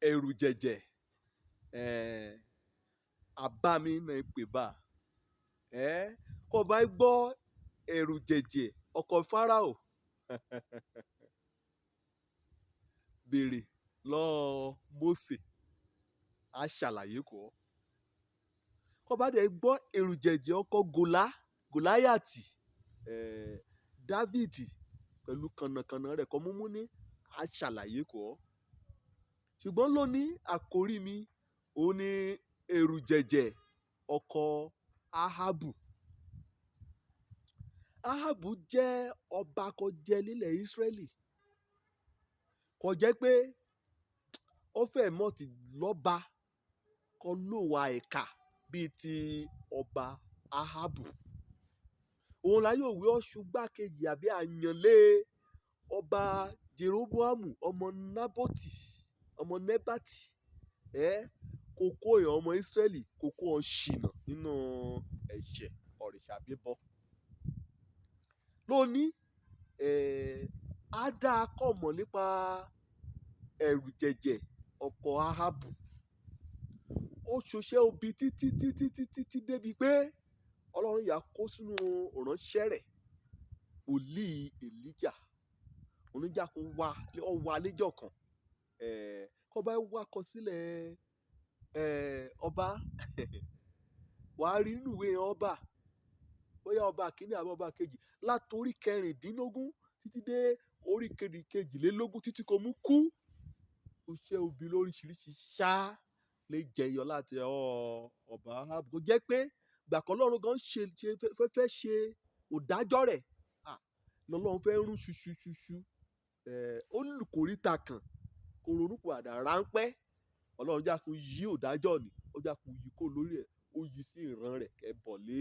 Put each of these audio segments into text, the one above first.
Ẹ̀rù jẹ̀jẹ̀, àbámi náà ń pè bá. Kó bá gbọ́ ẹ̀rù jẹ̀jẹ̀ ọkọ Fáráò, béèrè lọ́ọ́ Mósè, á ṣàlàyé kọ́. Kó bá dẹ̀ gbọ́ ẹ̀rù jẹ̀jẹ̀ ọkọ Gòláyàtì, Dávìdì pẹ̀lú kànnàkànnà rẹ̀ kọ́ múmú ní, á ṣàlàyé kọ́. Ṣùgbọ́n lónìí àkórí mi òun ni ẹ̀rù jẹ̀jẹ̀ ọkọ Áhábù. Áhábù jẹ́ ọba kan jẹ nílẹ̀ Ísírẹ́lì. Kò jẹ́ pé ó fẹ́ mọ́ ti lọ́ba kan lówa ìkà bíi ti ọba Áhábù. Òun la yóò wí ọ̀ṣùgbàkejì àbí àyànlé ọba Jeroboamu ọmọ Nábótì, ọmọ Nẹ́bátì, kó kó ìran ọmọ Ísírẹ́lì kó kó wọn ṣìnà nínú ẹ̀ṣẹ̀ òrìṣà bíbọ. Lónìí, á dáa kọ́ mọ̀ nípa ẹ̀rù jẹ̀jẹ̀ ọkọ Áhábù. Ó ṣoṣẹ́ obi títí títí títí tí débi pé Ọlọ́run yà kó sínú ìránṣẹ́ rẹ̀, wòlíì Èlíjà. Oníjà kó wá, ó wá lẹ́jọ́ kan. Kó bá wá kọ sílẹ̀, ọba, wà á rí nínú ìwé ọba, bóyá ọba kìíní àbí ọba kejì, látorí kẹrìndínlógún títí dé orí kejìlélógún títí kò mú kú. Ó ṣẹ́ obi lóríṣiríṣi ṣá lè jẹyọ láti ọwọ́ ọba Áhábù. Kò jẹ́ pé ìgbà kan Ọlọ́run gan ṣe, ṣe fẹ́, fẹ́ ṣe òdájọ́ rẹ̀. À, lọ́lọ́run fẹ́ rún ṣuṣu ṣuṣu. Ó lù kòríta kan, kó ronúpìwàdà ráńpẹ́. Ọlọ́run já kó yí òdájọ́ ni, ó já kó yí kó lórí ẹ̀, ó yí sí ìran rẹ̀ kẹ́ bọ̀ lé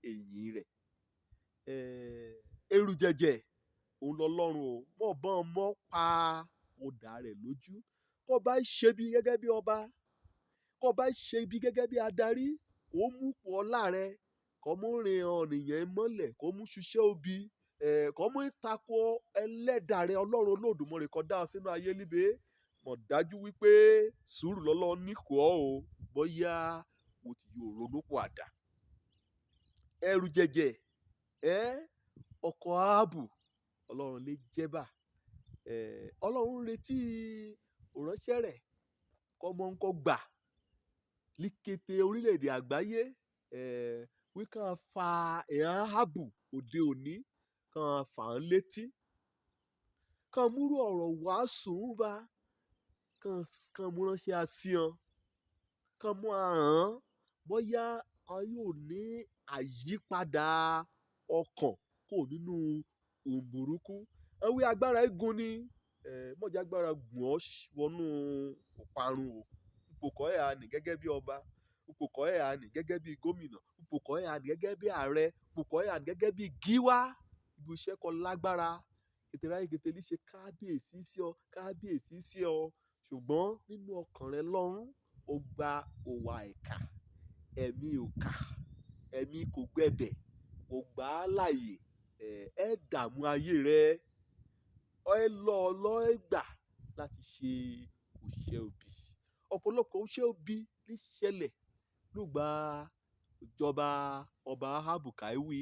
ẹ̀yìn rẹ̀. Ẹ̀rù jẹ̀jẹ̀, òun lọ́lọ́run o. Mọ̀ bọ́n mọ́ pa ọ̀dà rẹ̀ lójú. Kó bá ṣe bí gẹ́gẹ́ bí ọba, kó bá ṣe bí gẹ́gẹ́ bí adarí, kó mú ipò ọlá rẹ, kó mú rin ọ̀nìyàn mọ́lẹ̀, kó mú ṣiṣẹ́ obi, kó mú ìtako ẹlẹ́dàá rẹ Ọlọ́run Olódùmarè kó dá ọ sínú ayé níbẹ̀. Mọ̀ dájú wípé sùúrù lọ́lọ́run ní kó ọ o, bóyá o ti yóò ronúpìwàdà. Ẹ̀rù jẹ̀jẹ̀, ọkọ Áhábù, Ọlọ́run lè jẹ́ bá. Ọlọ́run ń retí ìránṣẹ́ rẹ̀ kó mọ̀ ń kó gbà ní kété orílẹ̀-èdè àgbáyé, wí kàn fa ìran Áhábù òde òní kàn fà á létí. Kàn múrú ọ̀rọ̀ wàásù ń bá, kàn, kàn mú ránṣẹ́ asían, kàn mú ahọ́n bóyá a yóò ní àyípadà ọkàn kó nínú ohun burúkú. Ẹ wí agbára igun ni, mọ̀jẹ̀ agbára gùn ọ́ wọnú ìparun o. Ipò kọ́ ẹ̀ á nì gẹ́gẹ́ bí ọba, ipò kọ́ ẹ̀ á nì gẹ́gẹ́ bí gómìnà, ipò kọ́ ẹ̀ á nì gẹ́gẹ́ bí ààrẹ, ipò kọ́ ẹ̀ á nì gẹ́gẹ́ bí gíwá. Ibi iṣẹ́ kan lágbára. Kété ráyè kété ní ṣe kábíyèsí sí ọ, kábíyèsí sí ọ. Ṣùgbọ́n nínú ọkàn rẹ lọ́hùn, o gba òwà ìkà, ẹ̀mí òkà, ẹ̀mí kò gbẹbẹ̀, o gbà á láàyè, ẹ dààmú ayé rẹ. Ẹ lọ lọ́ ẹ gbà láti ṣe òṣìṣẹ́ obi. Ọ̀pọ̀lọpọ̀ òṣìṣẹ́ obi ní ṣẹlẹ̀ ló gba ìjọba ọba Áhábù káìwé.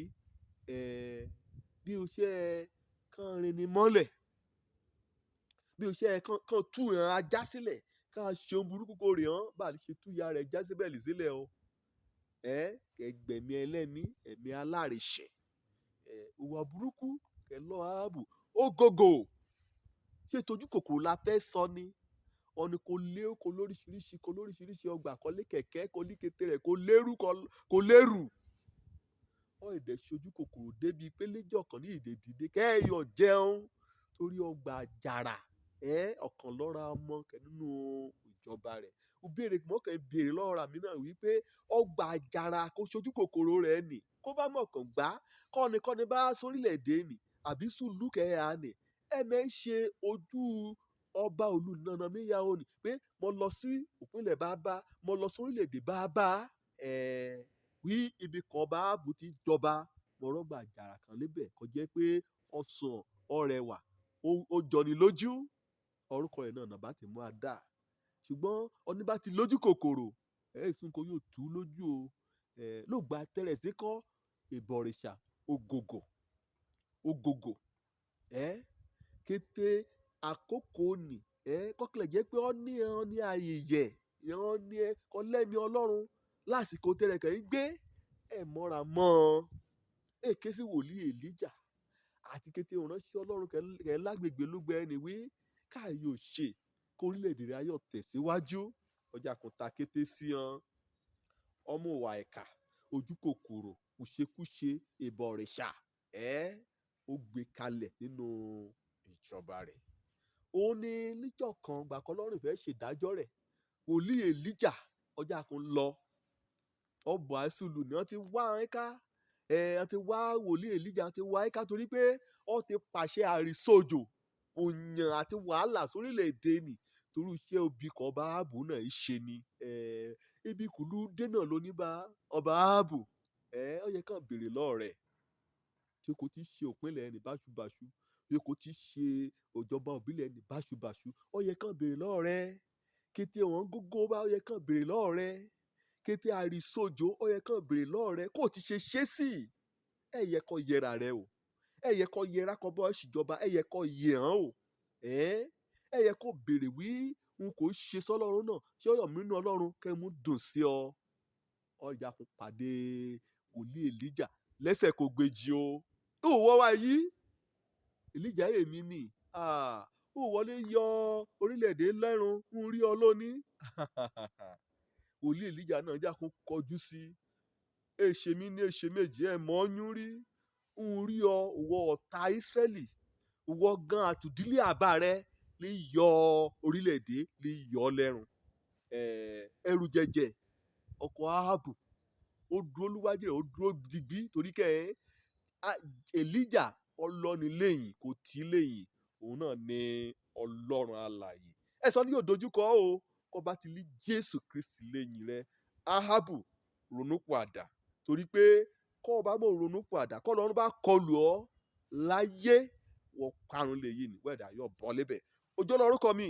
Bí òṣìṣẹ́ kan rinni mọ́lẹ̀, bí òṣìṣẹ́ kan, kan tú ìran ajá sílẹ̀, ká ṣe ohun burúkú kó rè hán, bá lè ṣe tú ìyá rẹ̀ Jésíbẹ́ẹ̀lì sílẹ̀ o. Kẹ́ gbẹ̀mí ẹlẹ́mìí, ẹ̀mí alárìṣẹ̀. Ìwà burúkú kẹ́ lọ Áhábù. Ó gògò. Ṣé tójú kòkòrò la fẹ́ sọ ni? Ọ̀nì kò lé kò lóríṣiríṣi, kò lóríṣiríṣi ọgbà, kò lé kẹ̀kẹ́, kò ní kété rẹ̀, kò lérú, kò lérù. Ó ìdẹ̀ ṣojú kòkòrò débi pé léjọ́ kan ní ìdè dìde kẹ́yọ̀ jẹun torí ọgbà àjàrà, ọ̀kan lọ́ra ọmọ kẹ́ nínú ìjọba rẹ̀. Ó béèrè, mọ̀ kàn béèrè lọ́wọ́ ra mi náà wípé ọgbà àjàrà kò ṣojú kòkòrò rẹ̀ nì. Kó bá mọ̀ kàn gbá, kọ́ni kọ́ni bá sórílẹ̀ èdè nì àbí sùlù kẹ́ ẹ nì. Ẹ mẹ́ ṣe ojú ọba òlù nànà mí ya òní pé mo lọ sí ìpínlẹ̀ bàbá, mo lọ sórílẹ̀ èdè bàbá, wí ibi kan bá Áhábù ti jọba, mo rọ́gbà àjàrà kan níbẹ̀ kò jẹ́ pé ọsàn ọrẹwà, ó jọni lójú. Orúkọ rẹ̀ náà nàbá ti mú a dà. Ṣùgbọ́n ọní bá ti lójú kòkòrò, ẹ̀ sùn kó yóò tú lójú o. Ló gba tẹ́rẹ̀ sí kọ́ ìbọ̀rìṣà ògògò ògògò kété àkókò nì kọ́kílẹ̀ jẹ́ pé ọ́ ní ọ́n ní ayẹyẹ ọ́n ní kọ́ lẹ́mi Ọlọ́run lásìkò tẹ́rẹ̀ kẹ́ ń gbé ẹ̀ mọ́ra mọ́ ọ́n. Èké sí wòlíì Èlíjà àti kété ìránṣẹ́ Ọlọ́run kẹ́ lágbègbè lúgbẹ́ ẹni wí káàyò ṣe kó orílẹ̀-èdè rẹ̀ ayọ̀ tẹ̀síwájú. Ọjà kò ta kété sí ọ́n. Ọmọ ìwà ẹ̀ka, ojú kòkòrò, kùṣekúṣe, ìbọ̀rìṣà, ó gbé kalẹ̀ nínú ìjọba rẹ̀. Ó ní níjọ́ kan gbà kan Ọlọ́run fẹ́ ṣèdájọ́ rẹ̀. Wòlíì Èlíjà ọjà kan lọ. Ọbọ̀ àṣùlù ni wọ́n ti wá ẹ ká. Wọ́n ti wá wòlíì Èlíjà, wọ́n ti wá ẹ ká torí pé ó ti pàṣẹ àìrísòjò, òyàn àti wàhálà sórílẹ̀-èdè nì torí iṣẹ́ obì kan ọba Áhábù náà ṣe ni. Ibi kùlú dé náà ló ní bá ọba Áhábù. Ó yẹ kán béèrè lọ́ọ̀ rẹ̀. Tí kò ti ṣe òpinlẹ̀ ẹni báṣubàṣu, tí kò ti ṣe ìjọba òbílẹ̀ ẹni báṣubàṣu, ó yẹ kán béèrè lọ́ọ̀ rẹ̀. Kété wọn gógó bá ó yẹ kán béèrè lọ́ọ̀ rẹ̀. Kété àìrísòjò ó yẹ kán béèrè lọ́ọ̀ rẹ̀. Kó ti ṣe ṣé sí. Ẹ yẹ kó yẹra rẹ o. Ẹ yẹ kó yẹra kó bọ́ ṣìjọba. Ẹ yẹ kó yẹ̀ hàn o. Ẹ yẹ kó béèrè wí n kò ṣe sọ́lọ́run náà. Ṣé ọ̀yọ́ mínú Ọlọ́run kẹ́ mú dùn sí ọ? Ọjà kò pàdé wòlíì Èlíjà lẹ́sẹ̀ kò gbèjì o. Ó wọ́ wa yìí. Èlíjà èmi nì. Ó wọlé yọ orílẹ̀-èdè lẹ́run ń rí ọ lónìí. Wòlíì Èlíjà náà jà kó kọjú sí. Èṣe mi ní èṣe méjì ẹ̀ mọ́ yún rí. Ń rí ọ wọ ọ̀tá Ísírẹ́lì. Wọ gan àtùdílé àbá rẹ ní yọ orílẹ̀-èdè ní yọ ọ lẹ́run. Ẹrù jẹjẹ ọkọ̀ Áhábù ó dúró níwájú rẹ̀, ó dúró digbí torí kẹ́ ẹ Èlíjà ọlọ́ni lẹ́yìn kò tí lẹ́yìn. Òun náà ni Ọlọ́run alààyè. Ẹ sọ ni yóò dojúkọ o. Kó bá ti lé Jésù Kristi lẹ́yìn rẹ, Áhábù ronúpìwàdà torí pé kó bá mọ̀ ronúpìwàdà, kó Ọlọ́run bá kọlù ọ́ láyé, wọ́n parun lè yìí ní wẹ́dà yóò bọ́ lébẹ̀. Ojú ọlọ́run kọ mi,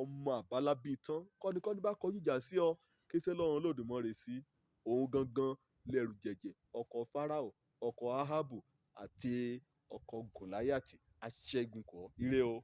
ọmọ àbálábí tán. Kọ́nikọ́ni bá kọjú ìjà sí ọ, ké sí Ọlọ́run Olódùmarè sí. Òun gangan lẹ̀rù jẹ̀jẹ̀ ọkọ̀ Fáráò, ọkọ̀ Áhábù àti ọkọ̀ Gòláyàtì. Aṣẹ́gun kọ́. Ire o.